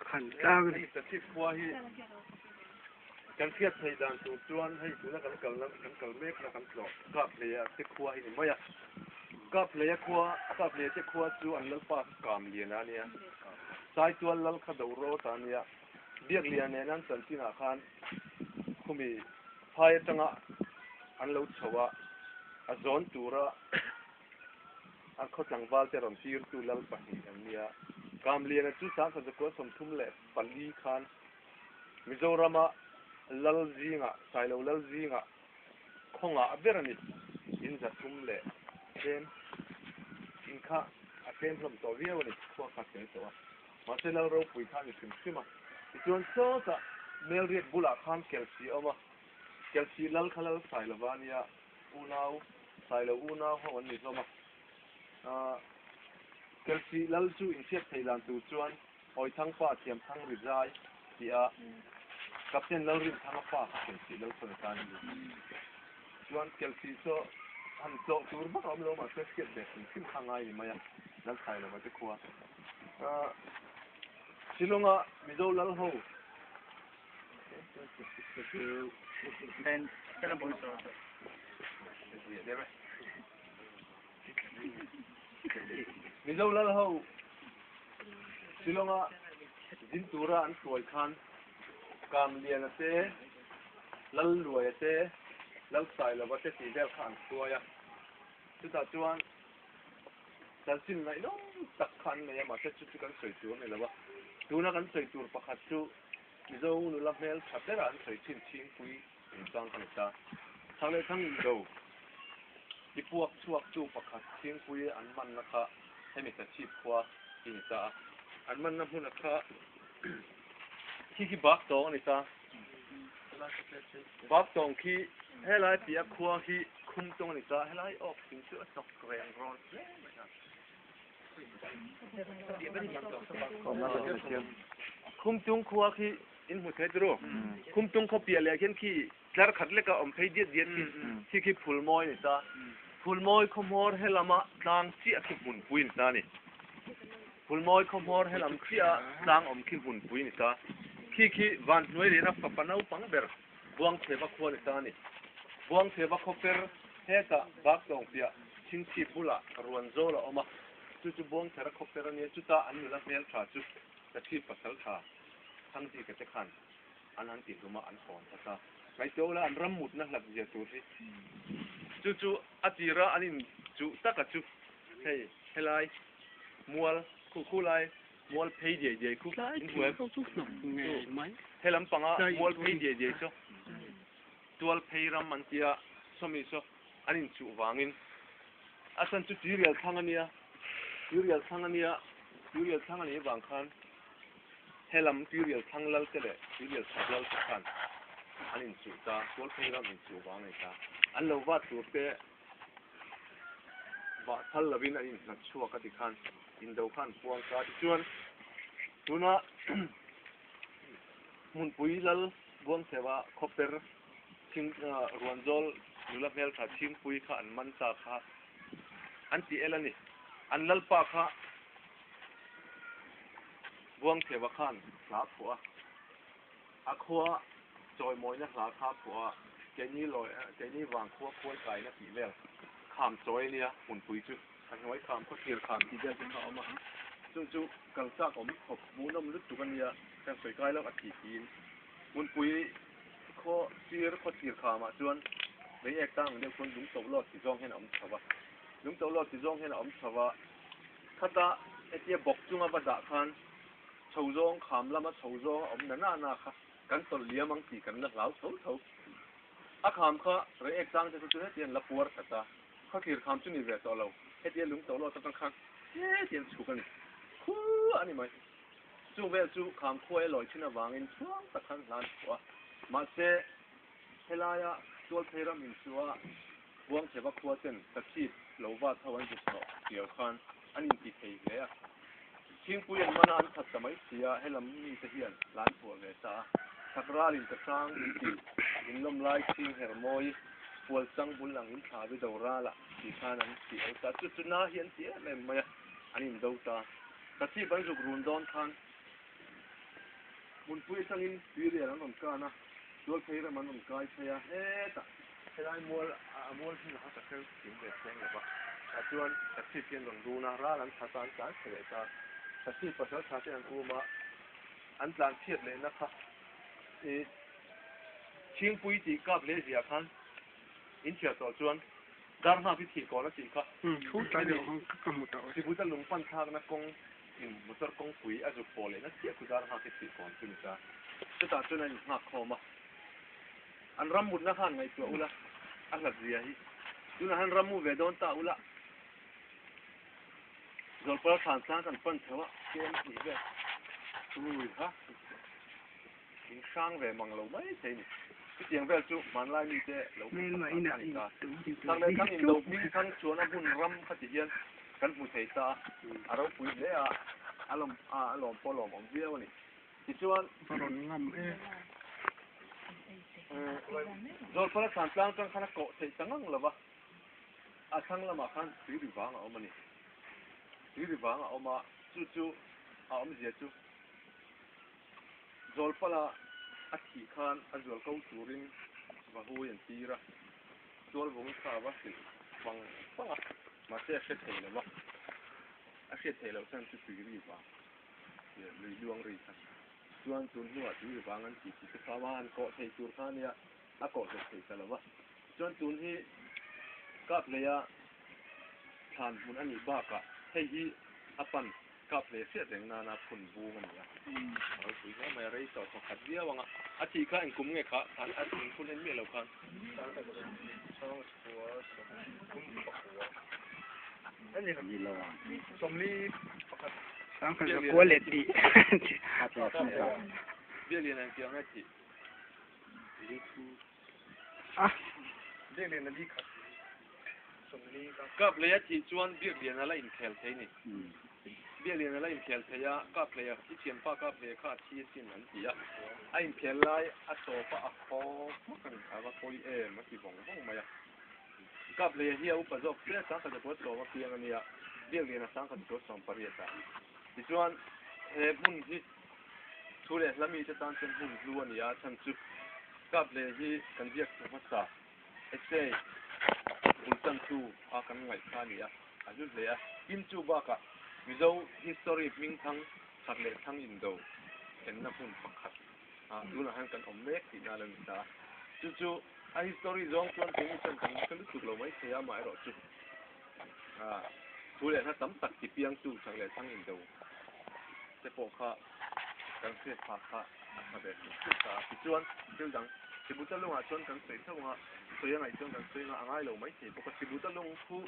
Khan tlang a ni. Tachhip khua hi kan hriat theih dan tur chuan hei tuna kan kalna kan kal mekna kan tlawh Kaphleia te khua hi ni mai a. Kaphleia khua Kaphleia te khua chu an lalpa kha Kamliana a nia. Saitual lal kha Dorawta a nia. Biakliana nen an chanchinah khan khumi phai atanga an lo chho a, a zawn tura A khaw tlangval te rawn tirtu lal pahnih an nia. Kamliana chu Sangkhat 34 khan Mizorama lal zingah, Sailo lal zingah khaw ngah ber a ni. In 300 leh tlem in kha a tlem hlawm tawh viau a ni, khua kha tel tawh a. Mahse lal ropui kha a ni hrim hrim a. Tichuan sawtah Melriat bulah khan Kelsi a awm a, Kelsi lal kha lal Sailova a nia. Unau, Sailo unau ho an ni hlawm a. Kelsih lal chu inhriat theih dan tur chuan Awithangpa Thiamthang Rizai tih a Captain Lalrinthanga pa kha Kelsih lal chuan a tan a ni. Chuan Kelsih chu han tlawh tur vak a awm lo mahse hriat ve hrim hrim kha ngai ni mai a, Lal Sailova te khua. Shillong-a Mizo lal ho Mizo lal ho Shillong-a zin tura an hruai khan Kamliana te, Lalluaia te, Lalsailova te tih vel kha an hruai a. Chutah chuan chanchin ngaihnawm tak kha an nei a, mahse chu chu kan sawi tur a ni lo a. Tuna kan sawi tur pakhat chu Mizo nula hmel tha bera an sawi thin Chhingpui inchang kha ni ta. Thang leh thang indo i puak chhuak tu pakhat Chhingpui an manna kha hemi Tachhip khua hi ni ta a. An manna hmuna kha khi khi bak tawng a ni ta. Bak tawng khi helai piah khua khi khum tawng a ni ta. Helai awk thing chu a hnawk reng rawn hle mai a. Khumtung khua khi in hmu thei turu. Khumtung khaw piah leh khian khi tlar khat leka awm phei diat diat khi khi khi Phulmawi ni ta. Phulmawi khaw hmawr he lama tlang chiah khi hmunpui ni ta ni. Phulmawi khaw hmawr he lam chiah a tlang awm khi hmunpui ni ta. Khi khi Vanhnuai lehna fapa naupang ber Buangchheva khua ni ta ni. Buangchheva khaw per hetah Baktawng piah Chhingchhip bulah ruan zawl a awm a, chu chu Buangchhera khaw per a nia, chuta an nula hmel tha chu Tachhip pasal tha Thangzika te khan an han ti hlum a, an hawn ta ta. Ngaihtuah ula an ram mutna hlat zia tur hi. Chu chu a tira an in chuh taka chu hei helai mual khu khu lai mual phei diai diai khu in hmu em? He lampanga mual phei diai diai chu tual phei ram an tia sawmi saw an inchuh vangin a chhan chu tuirial thlang a nia, tuirial thlang a nia, tuirial thlang a nih avang khan he lam tuirial thlang lal te leh tuirial chhak lal te khan an inchuh ta, tual phei ram inchuh vang a ni ta. An lo vat tur te vah phal lovin an inhnat chhuak a ti khan indo khan puang ta. Tichuan tuna hmunpui lal Buangchheva khawper Chhing Ruanzawl nula hmeltha Chhingpui kha an man ta kha an ti el a ni. An lalpa kha Buangchheva khan hla phuah a, a khua chawimawina hla kha phuah a, keini lawi keini vang khua khuai kaina tih vel kham chawi a nia hmunpui chu a hnuai kham khaw thlir kham tih vel te kha a awm a, chu chu kal chak awm khawp hmuhnawm lutuk a nia, kan sawi kai lo a ti tiin hmunpui Khaw sir khaw thlir khamah chuan lei ek tang ang deuh chuan lung to lawt ti zawng hian a awm chho va, lung to lawt ti zawng hian a awm chho va, khata hetia bawk chunga va dah khan chho zawng kham lama chho zawng a awm na na na kha kan tawlh liam ang tih kan la hlau tho tho. A kham kha rei ek tang te kha chu hetiang la puar khat a, khaw thlir kham chu ni ve tawh lo, hetia lung to lawt atang khan hetiang chhuk a ni, khu a ni mai. Chu vel chu kham khuai a lawi thin avangin chhuang tak khan hlan phuah a. Mahse, helaia Tualphei ram inchua Buangchheva khua ten Tachhip lo vat ho an zuk hnawh chiau khan an inti thei hle a. Chhingpui an mana an that ta mai si a, helam mite hian hlan phuah ve ta a. Chak ralin ka hrang min ti, inlawm lai chhing her mawi, pual chang bul ang in thla vi do ralah tih khan an ti el ta. Chu chu na hi an ti em em mai a. An indo ta. Tachhip an zuk run dawn khan hmunpui atangin tuirial an rawn kan a, tualphei ram an rawn kai phei a, hetah helai mual a mual hmunah kha ka hre kim ve thleng lo va, tah chuan Tachhip hi an rawn run a, ral an that a, an tlan chhe leh ta. Tachhip pasal tha te an um a, an tlan chhiat lehna kha i Chhingpui tih kap leh ziah khan inchhiar tawh chuan Dar nghak i thih kawn a tih kha. Hemi Sibuta lung pan thlakna kawng in motor kawngpui a zuk pawh lehna chiah khu dar nghak i thih kawn chu ni ta. Chutah chuan a innghak khawm a. An ram mutna khan ngaihtuah ula a hlat zia hi. Tunah han ram mu ve dawn ta ula. Zawlpal thlan tlang kan pan chho a, kem hnih vel. Ui ha. In hrang ve mang lo mai thei ni. Chutiang vel chu hmanlai mite lo hmu phak tak a ni ta. Thak leh thang indo hming thang chuan a hmun ram kha ti hian kan hmu thei ta a, a ropui hle a, a lawm a lawm pawh lawm awm viau a ni. Tichuan. Va rawn ngam e. Zawlpala thlan tlang tang khan a kawh theih ta ngang lo va, a thlang lamah khan tui ri vang a awm a ni. Tui ri vang a awm a, chu chu a awmzia chu. Zawlpala a thih khan a zual ko turin Vahui an tir a, Tualvung kha a va hrilh vang vang a, mahse a hre thei lo va, a hriat theih loh chuan chu tui ri vang lui luang ri kha chuan tun hnuah tui ri vang an ti tih te kha a han kawh thei tur kha a nia, a kawh hlek thei ta lo va. Chuan tun hi Kaphleia thlan hmun a nih bakah hei hi a pan Kap hle hriat reng nana phun bung a ni a, a ropui hle mai a, rei tawh thawk khat viau ang a, a thih kha engkum nge kha khan a thing phun en miah lo khan. Biaklian ang tiang nge thih? Kap lei a thih chuan Biakliana la inkhel thei ni. Biakliana la inkhel thei a, kap lei a i thianpa kap lei kha a thi asin an ti a. A inkhel lai a tawp a, a khaw hmak a ni, a va pawi em a ti vawng vawng mai a. Kap lei a hi a upa zawk hle, sangkhat zakua sawm a piang a nia, Biakliana sangkhat zakua sawm pariat ah. Tichuan he hmun hi Thu leh hla mite tan chuan hmun hlu a ni a, chhan chu Kaple hi kan ziak thu hmasa, essay, bul tantu a kan ngaih kha a ni a, a hlu hle a. Tin chu bakah Mizo history hming thang chak leh thlang indo thlenna hmun pakhat ah tunah hian kan awm mek tihna a lo ni ta a. Chu chu a history zawng chuan keini chuan kan hre lutuk lo mai thei a, amaherawhchu thu leh hla tam tak tipiangtu chak leh thlang indo te pawh kha kan hriat phah kha a tha ve hrim hrim ta a. Tichuan, thil dang Sibuta lungah chuan kan sawi theuh ang a, sawi a ngaih chuan kan sawi ang a, a ngai lo mai thei bawk a. Sibuta lung khu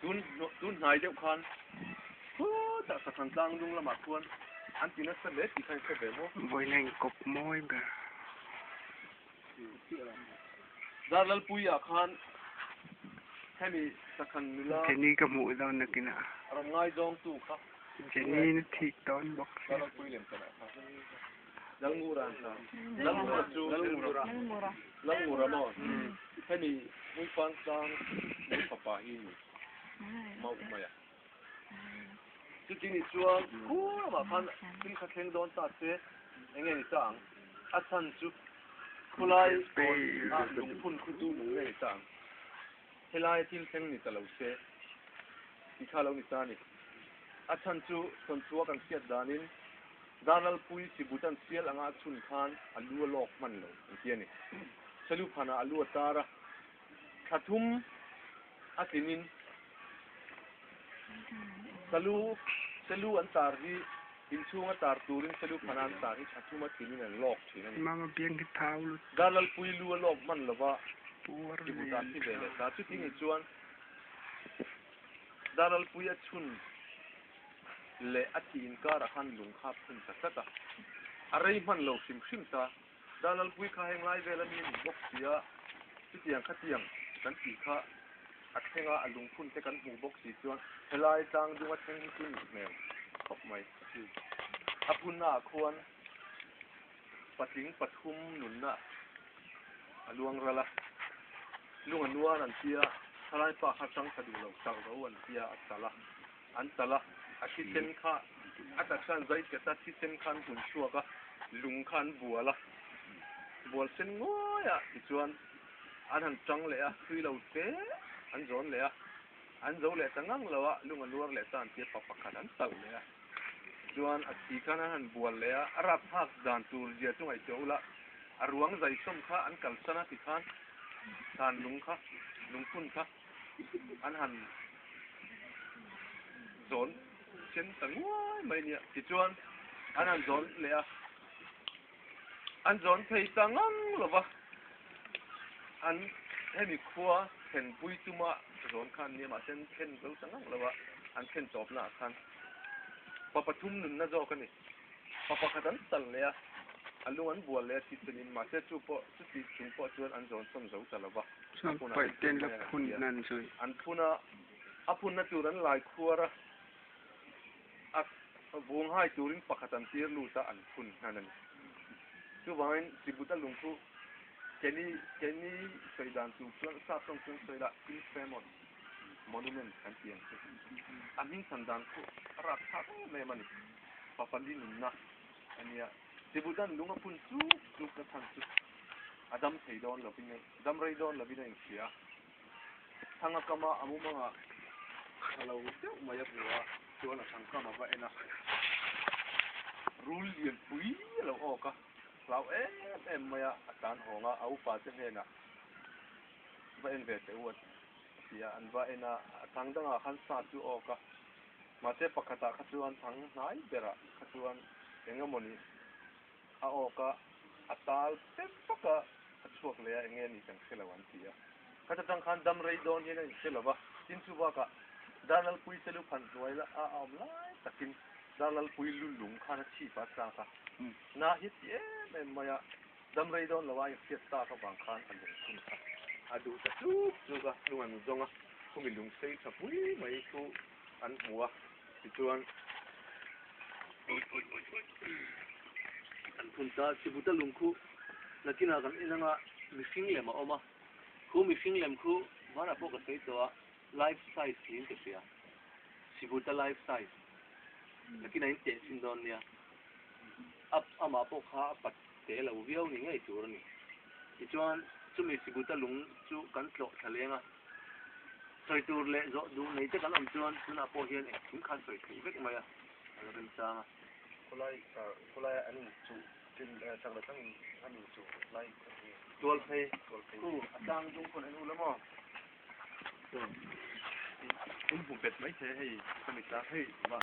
tun tun hnai deuh khan khutah Sakhan tlang lung lamah khuan an ti nasa hle tih kha in hre ve maw? Vawiin a inkawp mawi ber. Darlalpuiah khan hemi Sakhan nula. Jenny ka hmuh dawn nakinah. Rawn ngaizawngtu kha. Jenny na thik dawn bawk sia. Darlalpui lem tan ah kha. Lalngura an sa. Lalngura chu Lalngura. Lalngura maw? Hemi Hmuifang tlang hmui fapa hi ni mauh mai a. Chuti ni chuan khur lamah khan thil kha thleng dawn ta se enge ni ta ang? A chhan chu khulai kawn ah lungphun khu chu lung nge ni ta ang? Helai thil thleng ni ta lo se ti kha lo ni ta a ni. A chhan chu thawnchhua kan hriat danin Darlalpui Sibutan sial anga a chhun khan a lu a lawk hman lo an ti a ni. Seluphanah a lu a tar a, thla thum a tlinin Salu, Selu an tar hi inchhunga tar turin Selu phana an tar hi thla thum a tlinin an lawk thin a ni. Mama biang hi thau lut. Darlalpui lu a lawk hman lova Puar Sibuta lian thi ve tha. leh ta. Chuti ni chuan Darlalpui a chhun leh a thih inkarah khan lung kha a phun ta tlat a, a rei hman lo hrim hrim ta. Darlalpui kha heng lai vel a mi a ni bawk si a, chutiang khatiang kan tih kha a thleng a, a lungphun te kan hmuh bawk si chuan helai tlang dung a thleng hi chu nih hmel khawp mai. A phunna ah khuan patling pathum nunna a luang ral a, lung a nuar an tia, thalai pa kha tang tha duh lo, talh ro an tia a talh a. An talh a, a thisen kha a taksa an zai ket a, thisen kha an hun chhuak a, lung kha an bual a, bual sen nguai a tichuan an han tang leh a, thui lo te an zawn leh a, an zo leh ta ngang lo a, lung a nuar leh ta an tia pa pakhat an talh leh a, chuan a thi khan an han bual leh a, a rapthlak dan tur zia chu ngaihtuah ula, a ruang zaisawm kha an kalsan a tikhan thlan lung kha, lungphun kha. An han zawn sen ta nguai mai nia. Tichuan an han zawn leh a, an zawn thei ta ngang lo va, an hemi khua thlenpui tuma zawn kha an nia mahse an thlen zo ta ngang lo va, an thlen tawpnaah khan pa pathum nunna zawk a ni. Pa pakhat an tal leh a, a lung an bual leh a thi chenin, mahse chu pawh chuti chung pawh chuan an zawn sawm zo ta lo va. Chuan paih ten la phun nan zui. An phun a, a phunna tur an lai khuar a, a vung hai turin pakhat an tir lut a, an phun hnan a ni. Chuvangin Chibuta lung chu Kenny Kenny sawi dan tur chuan sap tawng chuan sawi lah infamous monument kan ti ang chu. A hming chhan dan khu a rapthlak em em a ni. Papali nunna a nia. Chibutan lung a phun chuk chuk na chhan chu a dam thei dawn lovin a dam rei dawn lovin a inhria. Thanga kama a mumanga tha lo deuh mai a hmu a, chuan a thang kam a va en a. Rul lian pui a lo awk a, hlau em em mai a, a tlan hawng a, a upa te hnenah va en ve teh u a ti a, an va en a, a thang dangah khan sa chu a awk a. Mahse pakhatah kha chuan thang hnai berah kha chuan eng emawni a awk a, a tal pep vak a, a chhuak leh a, enge ni kan hre lo an ti a. Khat atang khan dam rei dawn hian a inhre lo va, tin chu bakah Darlalpui selu phan hnuai la a awm lai takin Darlalpui lu lung khan a chhip a tlak a, na hi ti em em mai a, dam rei dawn lo a inhriat tak avang khan a lungphun kha a duh ta chuk chuk a, lung an zawng a, khumi lung sei tha pui mai chu an hmu a, tichuan an phun ta, Chibuta lung khu nakinah kan en anga mihring lem a awm a, khu mihring lem khu hmanah pawh ka sawi tawh a, life size niin ka hria, Chibuta life size nakinah in teh chhin dawn nia, a amah pawh kha a pat te lo viau ni ngei tur a ni, tichuan chumi Chibuta lung chu kan tlawh thla leng a. Sawi tur leh zawh duh nei te kan awm chuan tunah pawh hian engkim khan sawi theih vek mai a, a la remchang a. Khawlai khawlaia an inchuh tin chak la tlangin an inchuh lai a ni. Tual phei khu a tlang dung khawn en ula maw? Chuan in hmu bet mai the hei ka mit a hei va.